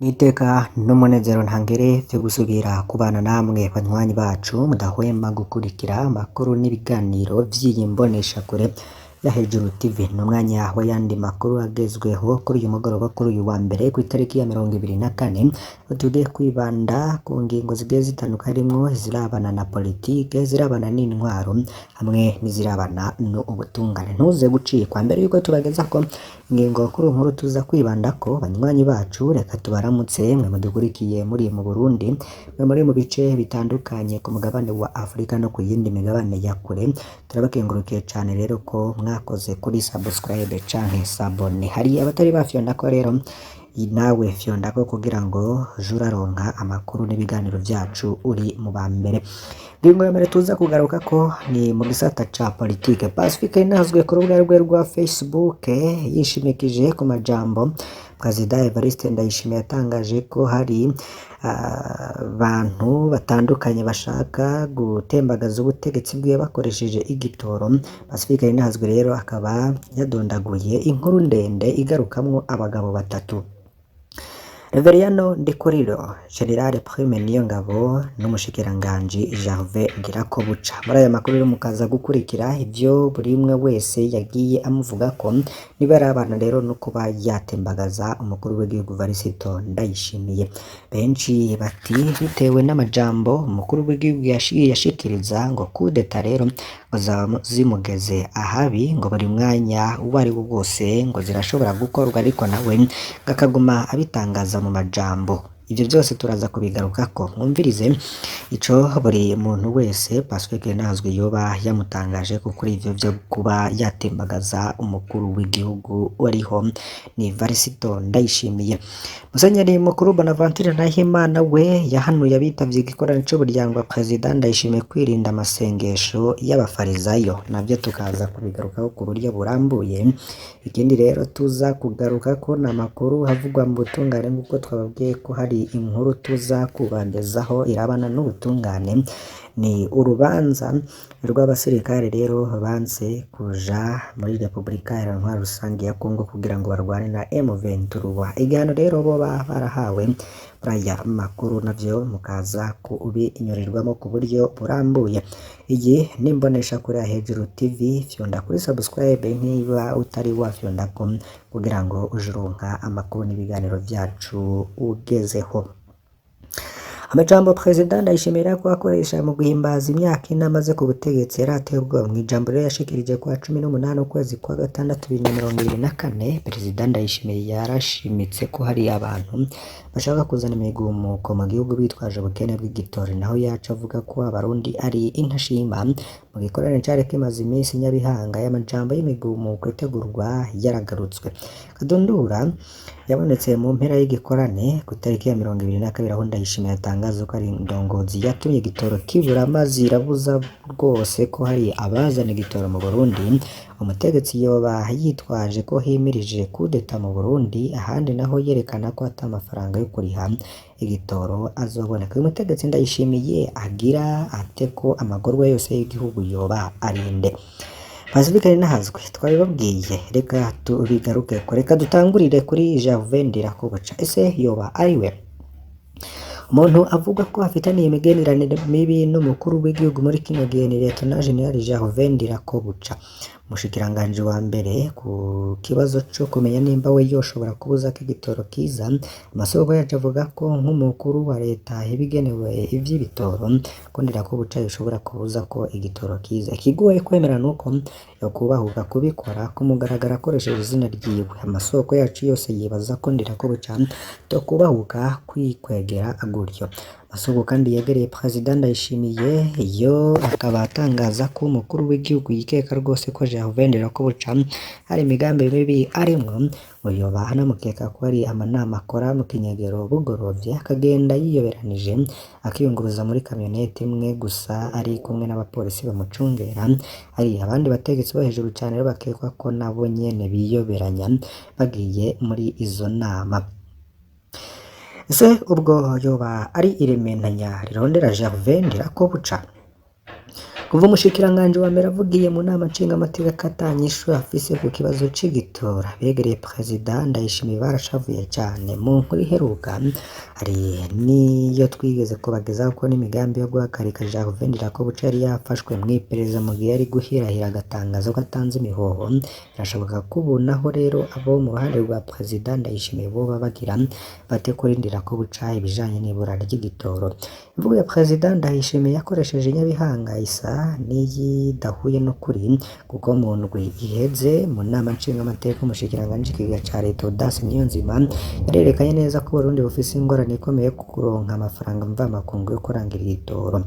N'iteka n'umunezero ntangere vyo gusubira kubana namwe banywanyi bacu mudahwema gukurikira amakuru n'ibiganiro vy'iyi mboneshakure ya Hejuru TV. N'umwanya w'ayandi makuru agezweho kuri uyu mugoroba, kuri uyu wa mbere kw'itariki ya 24, aho tugiye kwibanda ku ngingo zigiye zitandukanye, harimwo izirabana na politike, izirabana n'intwaro hamwe n'izirabana n'ubutungane. Ntuze gucikwa. Mbere yuko tubagezako ingingo kuri nkuru tuza kwibandako, banywanyi bacu, reka tubaramutse mwe mudukurikiye muri mu Burundi, mwe muri mu bice bitandukanye ku mugabane wa Afrika no ku yindi migabane ya kure. Turabakengurukiye cane rero ko mwakoze kuri subscribe canke s'abonner. Hari abatari bafyondako, rero nawe fyondako kugira ngo uje uraronka amakuru n'ibiganiro vyacu uri mu ba mbere. Ingingo ya mbere tuza kugarukako ni mu gisata ca politike. Pacifique Ninahazwe ku rubuga rwe rwa Facebook yishimikije ku majambo Perezida Evariste Ndayishimiye yatangaje ko hari abantu batandukanye bashaka gutembagaza ubutegetsi bwiwe bakoresheje igitoro. Pacifique Ninahazwe rero akaba yadondaguye inkuru ndende igarukamwo abagabo batatu: Reveriyano Ndikuriro, General Prime Niyongabo n'umushikiranganji Gervais Ndirakobuca. Muri aya makuru rero mukaza gukurikira ivyo buri umwe wese yagiye amuvugako, niba ari abana rero no kuba yatembagaza umukuru w'igihugu Evariste Ndayishimiye. Benshi bati bitewe n'amajambo umukuru w'igihugu yashikiriza ngo kudeta rero ngo zaba zimugeze ahabi, ngo buri mwanya uwo ari wo wose ngo zirashobora gukorwa, ariko nawe ngo akaguma abitangaza mu majambo. Ivyo vyose turaza kubigarukako, mwumvirize ico buri muntu wese Pacifique Ninahazwe yoba yamutangaje ko kuri ivyo vyo kuba yatembagaza umukuru w'igihugu wariho ni Evariste Ndayishimiye. Musenyeri Mukuru Bonaventure Nahimana we yahanuye abitavye igikorane c'umuryango wa Perezida Ndayishimiye kwirinda amasengesho y'abafarizayo, navyo tukaza kubigarukaho ku buryo burambuye. Ikindi rero tuza kugarukako ni amakuru havugwa mu butungane, nk'uko twababwiye ko hari inkuru tuza kubangezaho irabana n'ubutungane. Ni urubanza rw'abasirikare rero banse kuja muri Repubulika Iharanira Rusange ya Kongo kugira ngo barwane na M23. Igihano rero boba barahawe, muri aya makuru navyo mukaza kubinyurirwamo ku buryo burambuye. Iyi ni imboneshakure ya Hejuru TV, fyonda kuri subscribe niba utari wafyondako kugira ngo uje uronka amakuru n'ibiganiro vyacu ugezeho. Amajambo Perezida Ndayishimiye ko akoresha mu guhimbaza imyaka 4 amaze ku butegetsi yarateye ubwoba. Mw'ijambo rero yashikirije kuwa 18 ukwezi kwa gatandatu 2024, Perezida Ndayishimiye yarashimitse ko hari abantu bashaka kuzana imigumuko mu gihugu bitwaje ubukene bw'igitoro, naho yaca avuga ko Abarundi ari intashima. Mu gikorane cari kimaze iminsi Nyabihanga, y'amajambo y'imigumuko itegurwa yaragarutswe. Kadundura yabonetse mu mpera y'igikorane ku itariki ya 22, aho Ndayishimiye atangaza ko ari indongozi yatumye igitoro kibura, maze irabuza rwose ko hari abazana igitoro mu Burundi. Umutegetsi yoba yitwaje ko himirije kudeta mu Burundi, ahandi naho yerekana ko ata mafaranga yo kuriha igitoro azoboneka. Uyu mutegetsi Ndayishimiye agira ate ko amagorwa yose y'igihugu yoba arinde? Pacifique Ninahazwe twabibabwiye, reka tubigarukeko. Reka dutangurire kuri Gervais Ndirakobuca. Ese yoba ariwe umuntu avuga ko afitaniye imigenderanire mibi n'umukuru w'igihugu muri kino gihe? Ni Lieutenant General Gervais Ndirakobuca, umushikiranganji wa mbere. Ku kibazo co kumenya nimba we yoshobora kubuza ko igitoro kiza, amasoko yacu avuga ko nk'umukuru wa leta ibigenewe ivy'ibitoro, ko Ndirakobuca yoshobora kubuza ko igitoro kiza. Ikigoye kwemera nuko yokubahuka kubikora ku mugaragaro akoresheje izina ryiwe. Amasoko yacu yose yibaza ko Ndirakobuca tokubahuka kwikwegera gutyo. Amasoko kandi yegereye Perezida Ndayishimiye yo akaba atangaza ko umukuru w'igihugu yikeka rwose ko Gervais Ndirakobuca hari imigambi mibi arimwo, ngo yoba anamukeka ko hari amanama akora mu kinyegero bugorovye, akagenda yiyoberanije, akiyunguruza muri kamyonete imwe gusa ari kumwe n'abapolisi bamucungera. Hari abandi bategetsi bo hejuru cane rero bakekwa ko nabo nyene biyoberanya bagiye muri izo nama. Ese ubwo yoba ari irementanya rirondera Gervais Ndirakobuca? Kuva umushikiranganji wa mbere avugiye mu nama nshingamateka ko ata nyishu afise ku kibazo c'igitoro, abegereye Perezida Ndayishimiye barashavuye cane. Mu nkuru iheruka hari n'iyo twigeze kubagezaho ko n'imigambi yo guhagarika Gervais Ndirakobuca yari yafashwe mw'iperereza mu gihe yari guhirahira agatangaza ko atanze imihoho. Birashoboka ko ubu naho rero abo mu ruhande rwa Perezida Ndayishimiye boba bagira bate kuri Ndirakobuca ibijanye n'ibura ry'igitoro. Imvugo ya Perezida Ndayishimiye yakoresheje Nyabihanga isa n'iyidahuye n'ukuri, kuko mu ndwi iheze mu nama nshingamateka umushikiranganji w'ikigega ca leta Audace Niyonzima yarerekanye neza ko Uburundi bufise ingorane ikomeye yo kuronka amafaranga mvamakungu yo kurangira igitoro.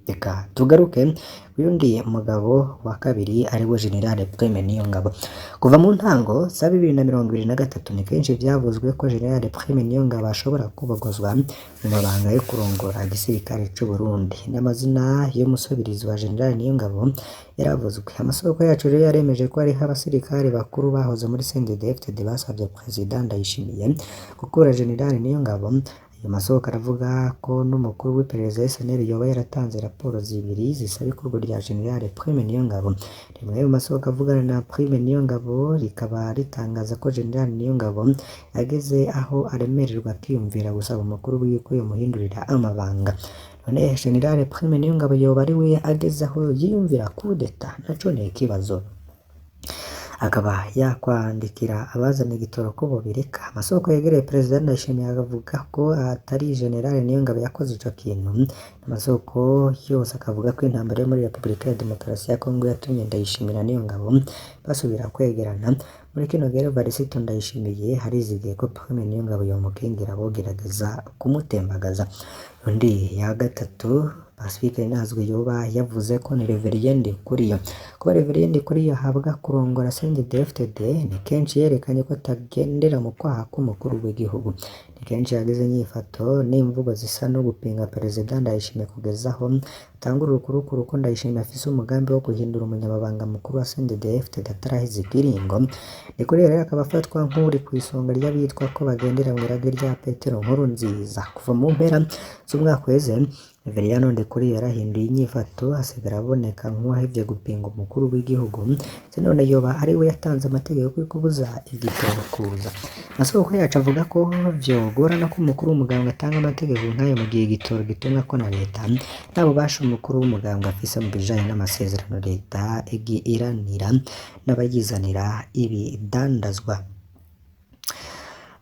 Reka tugaruke uyundi mugabo wa kabiri ariwe General Prime Niyongabo. Kuva mu ntango za 2023 ni kenshi vyavuzwe ko General Prime Niyongabo ashobora kubogozwa mu mabanga yo kurongora igisirikare c'u Burundi. N'amazina y'umusubirizi wa General Niyongabo yaravuzwe. Amasoko yacu rero yaremeje ko hariho abasirikare bakuru bahoze muri CNDD-FDD basavye Perezida Ndayishimiye gukura General Niyongabo. Ayo masoko aravuga ko n'umukuru w'iperereza SNL yoba yaratanze raporo zibiri zisaba ikurwa rya General Prime Niyongabo. Rimwe mu masoko avugana na Prime Niyongabo rikaba ritangaza ko General Niyongabo yageze aho aremererwa akiyumvira gusaba umukuru wiwe ko yomuhindurira amabanga. None General Prime Niyongabo yoba ari we ageze aho yiyumvira kudeta? Naco ni ikibazo. Akaba yakwandikira abazana igitoro ko bobireka. Amasoko yegereye Perezida Ndayishimiye avuga ko atari General Niyongabo yakoze ico kintu. Amasoko yose akavuga ko intambara yo muri Repubulika ya Demokarasi ya Kongo yatumye Ndayishimiye na Niyongabo basubira kwegerana. Muri kino gihe Varisito Ndayishimiye harizigiye ko Prime Niyongabo yomukingira bogerageza kumutembagaza. Undi ya gatatu Pacifique Ninahazwe yoba yavuze ko ni Reverien Ndikuriyo. Kuba Reverien Ndikuriyo ahabwa kurongora CNDD-FDD ni kenshi yerekanye ko atagendera mu kwaha k'umukuru w'igihugu. Ni kenshi yagize inyifato n'imvugo zisa no gupinga Perezida Ndayishimiye kugeza aho atangura urukurukuru ko Ndayishimiye afise umugambi wo guhindura umunyamabanga mukuru wa CNDD-FDD ataraheza ikiringo. Ndikuriyo rero akaba afatwa nk'uri kw'isonga ry'abitwa ko bagendera mw'irage rya Petero Nkurunziza. Kuva mu mpera z'umwaka uheze, Reverien Ndikuriyo yarahinduye inyifato asigara aboneka nk'uwahevye gupinga umukuru w'igihugu, ndetse none yoba ari we yatanze amategeko yo kubuza igitoro kuza. Amasoko yacu avuga ko vyogorana ko umukuru w'umugambwe atanga amategeko nk'ayo mu gihe igitoro gitumwako na leta, nta bubasha umukuru w'umugambwe afise mu bijanye n'amasezerano leta igiranira n'abayizanira ibidandazwa.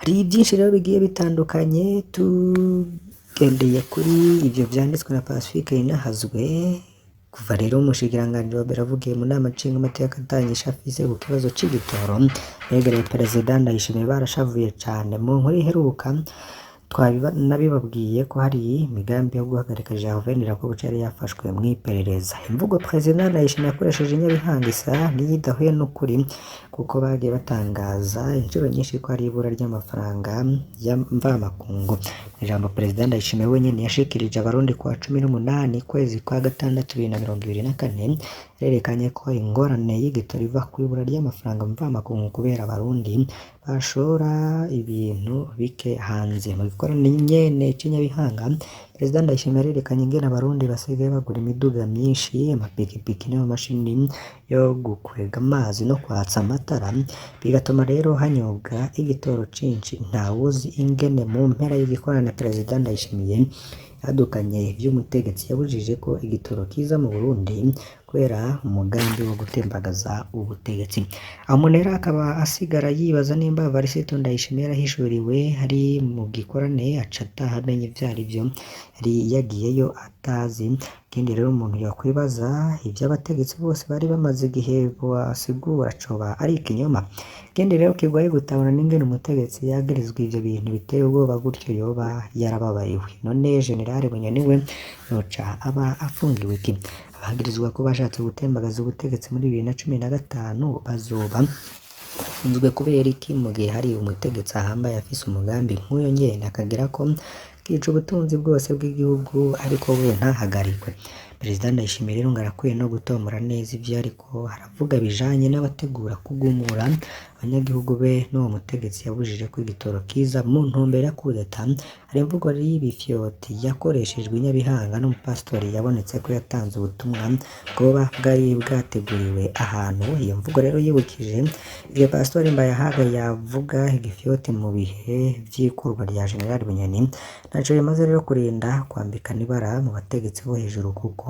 Hari vyinshi rero bigiye bitandukanye tugendeye kuri ivyo vyanditswe na Pacifique Ninahazwe. Kuva rero umushikiranganji wa mbere avugiye mu nama nshingamateka atanyisha afise ku kibazo c'igitoro, begereye Perezida Ndayishimiye barashavuye cane. Mu nkuru iheruka nabibabwiye ko hari imigambi yo guhagarika Gervais Ndirakobuca yari yafashwe mw'iperereza. Imvugo Perezida Ndayishimiye yakoresheje Nyabihanga isa n'iyidahuye n'ukuri, kuko bagiye batangaza incuro nyinshi ko hari ibura ry'amafaranga ya mvamakungu. Ijambo Perezida Ndayishimiye wenyene yashikirije abarundi kuwa 18 kwezi kwa gatandatu 2024 yerekanye ko ingorane y'igitoro iva kw'ibura ry'amafaranga mvamakungu kubera abarundi bashora ibintu bike hanze. Mu gikorane nyene c'Inyabihanga, Perezida Ndayishimiye yarerekanye ingene abarundi basigaye bagura imiduga myinshi, amapikipiki n'amamashini yo gukwega amazi no kwatsa amatara, bigatuma rero hanyobwa igitoro cinshi. Ntawuzi ingene mu mpera y'igikorane Perezida Ndayishimiye yadukanye ivy'umutegetsi yabujije ko igitoro kiza mu Burundi kubera umugambi wo gutembagaza ubutegetsi. Aho umuntu rero akaba asigara yibaza nimba Varisito Ndayishimiye yarahishuriwe ari mu gikorane aca ataha amenya ivyo arivyo, yari yagiyeyo atazi. Ikindi rero umuntu yokwibaza ivy'abategetsi bose bari bamaze igihe basigura coba ari ikinyoma. Ikindi rero kigoye gutahura n'ingene umutegetsi yagirizwa ivyo bintu biteye ubwoba gutyo yoba yarababariwe. None General Bunyoni we yoca aba afungiwe iki? Abagirizwa ko bashatse gutembagaza ubutegetsi muri 2015 bazoba bafunzwe kubera iki mu gihe hari umutegetsi ahambaye afise umugambi nk'uyo nyene akagira ko akica ubutunzi bwose bw'igihugu ariko we ntahagarikwe. Perezida Ndayishimiye rero ngo arakwiye no gutomora neza ivyo ariko aravuga bijanye n'abategura kugumura Abanyagihugu be n'uwo mutegetsi yabujije ko igitoro kiza mu ntumbero ya kudeta. Hari imvugo y'ibifyoti yakoreshejwe i Nyabihanga n'umupasitori yabonetse ko yatanze ubutumwa bwoba bwari bwateguriwe ahantu. Iyo mvugo rero yibukije ivyo Pasitori Mbayahaga yavuga igifyoti mu bihe vy'ikurwa rya General Bunyoni. Ntaco bimaze rero kurinda kwambikana ibara mu bategetsi bo hejuru kuko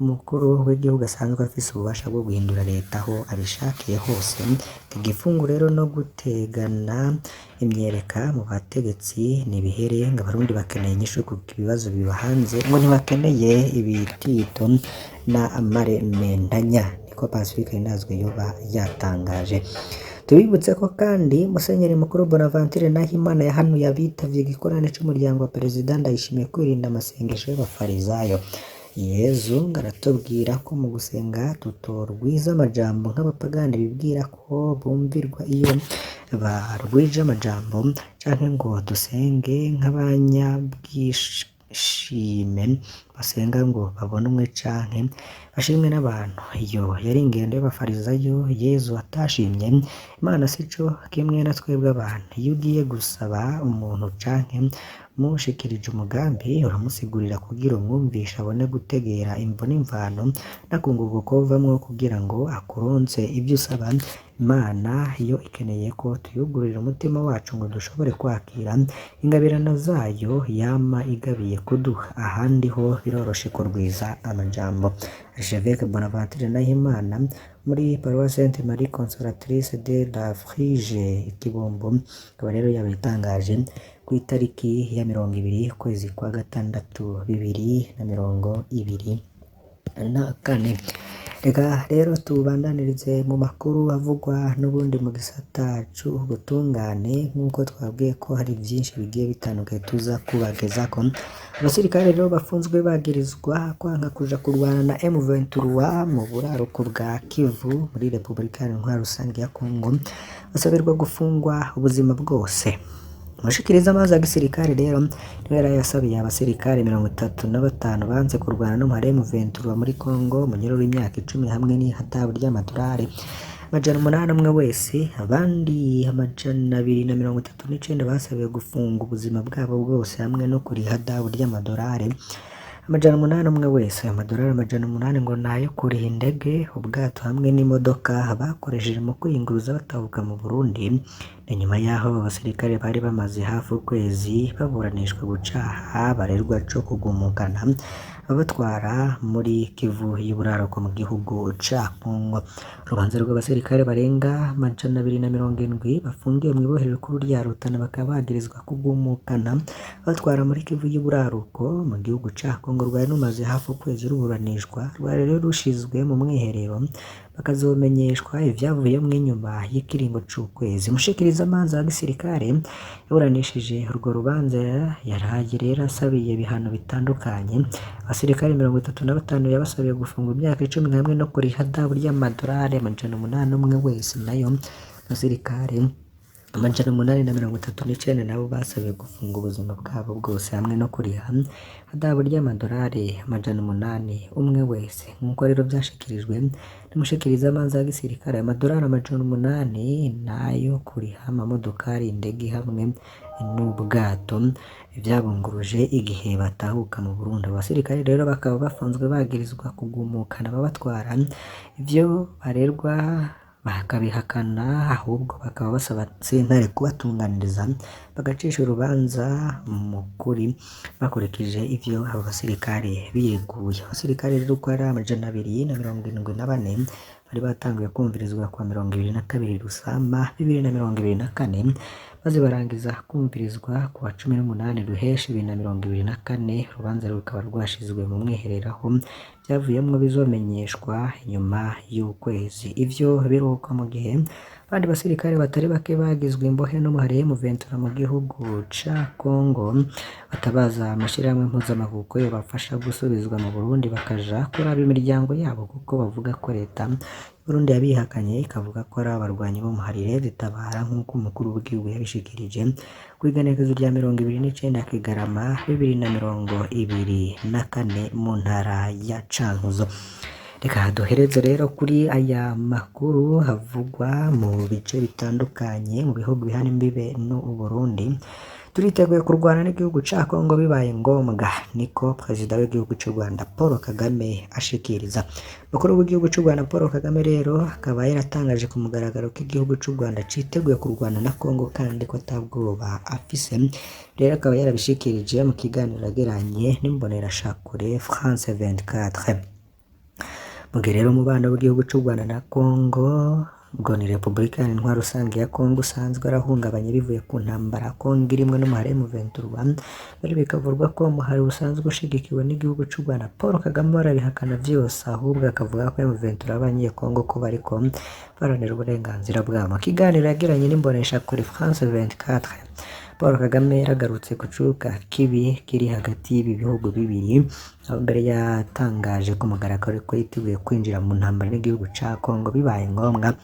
umukuru w'igihugu asanzwe afise ububasha bwo guhindura leta aho abishakiye hose. Igifungu rero no gutegana imyereka mu bategetsi nibihere, ngo abarundi bakeneye inyishu ku bibazo bibahanze, ngo ntibakeneye ibitito n'amarementanya, niko Pacifique Ndazwe yoba yatangaje. Tubibutse ko kandi Musenyeri Mukuru Bonaventure Nahimana yahanuye abitavye igikorane c'umuryango wa Perezida Ndayishimiye kwirinda amasengesho y'abafarizayo. Yezu ngo aratubwira ko mu gusenga tutorwiza amajambo nk'abapagani bibwira ko bumvirwa iyo barwije amajambo, canke ngo dusenge nk'abanyabwishime basenga ngo babonwe canke bashimwe n'abantu. Iyo yari ingendo y'abafarizayo Yezu atashimye. Imana sico kimwe na twebwe abantu. Iyo ugiye gusaba umuntu canke umushikirije umugambi, uramusigurira kugira umwumvishe abone gutegera imvo n'imvano n'akunguko kovamwo kugira ngo akuronse ivyo usaba. Imana yo ikeneye ko tuyugururira umutima wacu ngo dushobore kwakira ingabirano zayo yama igabiye kuduha. Ahandi ho biroroshe kurwiza amajambo. Archevêque Bonaventure Nahimana muri Paroisse Sainte Marie Consolatrice de la Frige i Kibombo akaba rero yabitangaje ku itariki ya 20 ukwezi kwa gatandatu 2024. Reka rero tubandanirize mu makuru avugwa n'ubundi mu gisata c'ubutungane, nk'uko twabwiye ko hari vyinshi bigiye bitandukanye tuza kubagezako. Abasirikare rero bafunzwe bagirizwa kwanka kuja kurwana na M23 mu buraruko bwa Kivu muri Repubulika Iharanira Rusange ya Kongo basabirwa gufungwa ubuzima bwose. Umushikiriza amazi ya gisirikare rero niwe yari yasabiye abasirikare 35 banze kurwana n'umuhari M23 muri Kongo umunyururu w'imyaka 10 hamwe n'ihatabu ry'amadolari 800 umwe wese. Abandi 239 basabiwe gufunga ubuzima bwabo bwose hamwe no kuriha ihadabu ry'amadolari 800 umwe wese. Ayo madolari 800 ngo nayo kuriha indege, ubwato hamwe n'imodoka bakoresheje mu kwiyunguruza batahuka mu Burundi. Ni nyuma y'aho abo basirikare bari bamaze hafi ukwezi baburanishwa gucaha barerwa co kugumukana abatwara muri Kivu y'uburaruko mu gihugu ca Kongo. Urubanza rw'abasirikare barenga 270 bafungiwe mw'ibohero rikuru rya Rutana bakaba bagirizwa kugumukana abatwara muri Kivu y'uburaruko mu gihugu ca Kongo rwari rumaze hafi ukwezi ruburanishwa, rwari rero rushizwe mu mwiherero bakazomenyeshwa ivyavuyemwo inyuma y'ikiringo c'ukwezi. Umushikirizamanza wa gisirikare yaburanishije urwo rubanza yaraye rero asabiye ibihano bitandukanye. Abasirikare 35 yabasabiye gufungwa imyaka 10 hamwe no kuriha ihadabu ry'amadolari 800 umwe wese, nayo abasirikare 839 nabo basabiwe gufunga ubuzima bwabo bwose hamwe no kuriha ihadabu ry'amadolari 800 umwe wese. Nk'uko rero vyashikirijwe n'umushikirizamanza wa gisirikare, amadolari 800 nayo kuriha amamodokari, indege hamwe n'ubwato vyabunguruje igihe batahuka mu Burundi. Abo basirikare rero bakaba bafunzwe bagirizwa kugumukana ababatwara, ivyo barerwa bakabihakana, ahubwo bakaba basaba sentare kubatunganiriza bagacisha urubanza mu kuri bakurikije ivyo abo basirikare bireguye. Abasirikare rero uko ari 274 bari batanguye kumvirizwa kuwa 22 Rusama 2024, maze barangiza kumvirizwa kuwa 18 Ruheshi 2024. Urubanza rukaba rwashizwe mu mwiherero aho ivyavuyemwo bizomenyeshwa inyuma y'ukwezi. Ivyo biruhuko mu gihe abandi basirikare batari bake bagizwe imbohe n'umuhari M23 mu gihugu ca Kongo batabaza amashirahamwe mpuzamakungu yobafasha gusubizwa mu Burundi bakaja kuraba imiryango yabo, kuko bavuga ko leta y'Uburundi yabihakanye ikavuga ko ari abarwanyi b'umuhari Red-Tabara, nk'uko umukuru w'igihugu yabishikirije kw'igenekerezo rya 29 Kigarama 2024 mu ntara ya Cankuzo. Reka duhereze rero kuri aya makuru havugwa mu bice bitandukanye mu bihugu bihana imbibe n'u Burundi. Turiteguye kurwana n'igihugu ca Congo bibaye ngombwa, niko perezida w'igihugu c'u Rwanda Paul Kagame ashikiriza. Mukuru w'igihugu c'u Rwanda Paul Kagame rero akaba yaratangaje ku mugaragaro ko igihugu c'u Rwanda citeguye kurwana na Congo kandi ko ata bwoba afise. Rero akaba yarabishikirije mu kiganiro yagiranye n'imbonerashakure France 24. Mu gihe rero umubano w'igihugu c'u Rwanda na Congo, ubwo ni Repubulika Iharanira Intwaro Rusange ya Congo, usanzwe warahungabanye bivuye ku ntambara Congo irimwo n'umuhari M23, mbere bikavurwa ko umuhari usanzwe ushigikiwe n'igihugu c'u Rwanda. Paul Kagame arabihakana vyose, ahubwo akavuga ko M23 abanyekongo ko bariko baharanira uburenganzira bwabo. Mu kiganiro yagiranye n'imboneshakure France 24, Paul Kagame yaragarutse ku cuka kibi kiri hagati y'ibi bihugu bibiri, aho mbere yatangaje ku mugaragaro ko yiteguye kwinjira mu ntambara n'igihugu ca Congo bibaye ngombwa.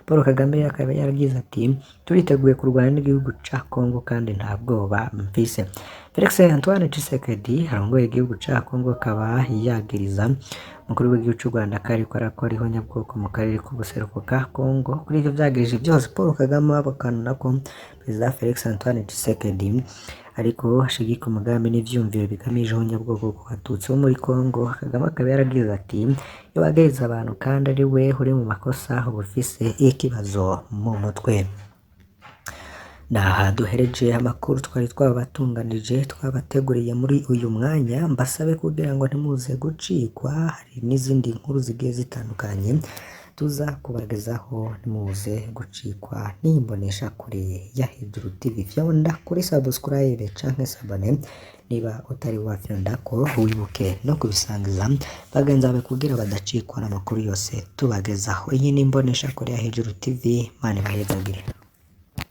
Paul Kagame akaba yaragize ati: "Turiteguye kurwana n'igihugu ca Congo kandi nta bwoba mfise." Felix Antoine Tshisekedi arongoye igihugu ca Congo akaba yagiriza umukuru w'igihugu c'u Rwanda ko ariko arakora ihonyabwoko mu karere k'ubuseruko bwa Congo. Kuri ivyo vyagirije vyose, Paul Kagame abakana ko Perezida Felix Antoine Tshisekedi ariko ashigika umugambi n'ivyumviro bigamije ihonyabwoko ku Batutsi bo muri Congo. Kagame akaba yaragize ati: "Iyo wagiriza abantu kandi ari we uri mu makosa, uba ufise ikibazo mu mutwe." Naha duhereje amakuru twari twabatunganije, twabateguriye muri uyu mwanya. Mbasabe kugira ngo ntimuze gucikwa, hari n'izindi nkuru zigiye zitandukanye tuza kubagezaho, ntimuze gucikwa n'imboneshakure ya Hejuru TV. Fyonda kuri subscribe canke s'abonner niba utari wafyondako, wibuke no kubisangiza bagenzi bawe kugira badacikwa n'amakuru yose tubagezaho. Iyi ni imboneshakure ya Hejuru TV, Imana ibahezagire.